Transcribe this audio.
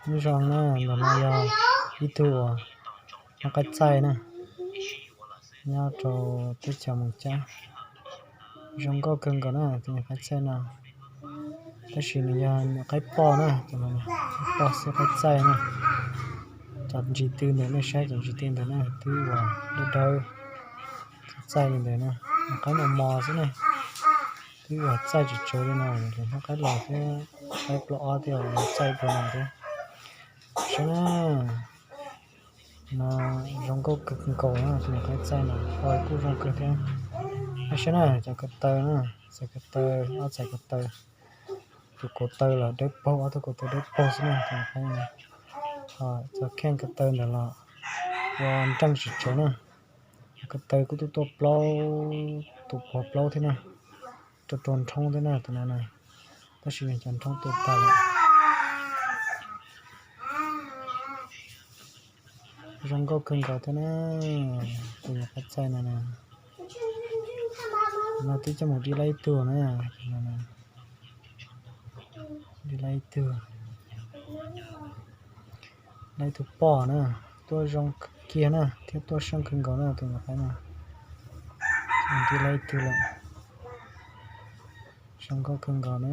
Nyob zoo na, ntawm no yog ib tug uas noj qaib txaij na, nyob rau teb chaws Moos Cab. Zoo nkauj kawg nkaus na tus nyuam qaib txaij no, tab sis nws yog nyuam qaib poj na, tus no nyuam qaib poj xwb, qaib txaij na. Cov ntsis tw ntawm nej saib, cov ntsis tw ntawm na twb uas dawb dawb, txaij li ntawd na, nyuam qaib mos mos xwb na, twb uas txaij tsis tsawg li no, nyob qaib los thiab, qaib plaub ob thiab los txaij dua no thiab. Saib na, no zoo nkauj kawg nkaus na, tus nyuam qaib txaij no poj kuj zoo kawg thiab. Saib na, cov ko taw na, txais ko taw, ob txais ko taw, tus ko taw los dawb paug, ob tug ko taw dawb paug xwb na, tus nyuam qaib no. Ho cov kheej ko taw ntawd los ua nreej tsis tsawg na. Ko taw kuj tuaj tuaj plaub, tus puag plaub thiab na, rau rau nrhoob thiab na tus no na, tab sis cov nrhoob tuaj tag lawm. Zoo nkauj kawg nkaus thiab na, tus nyuam qaib txaij no na. No twb coj mus di laib ib tug na, di laib ib tug, laib ib tug poj na, tuaj zoo kiag na thiab tuaj seej kawg nkaus na tus nyuam qaib no. Di laib ib tug lawm, zoo nkauj kawg nkaus na.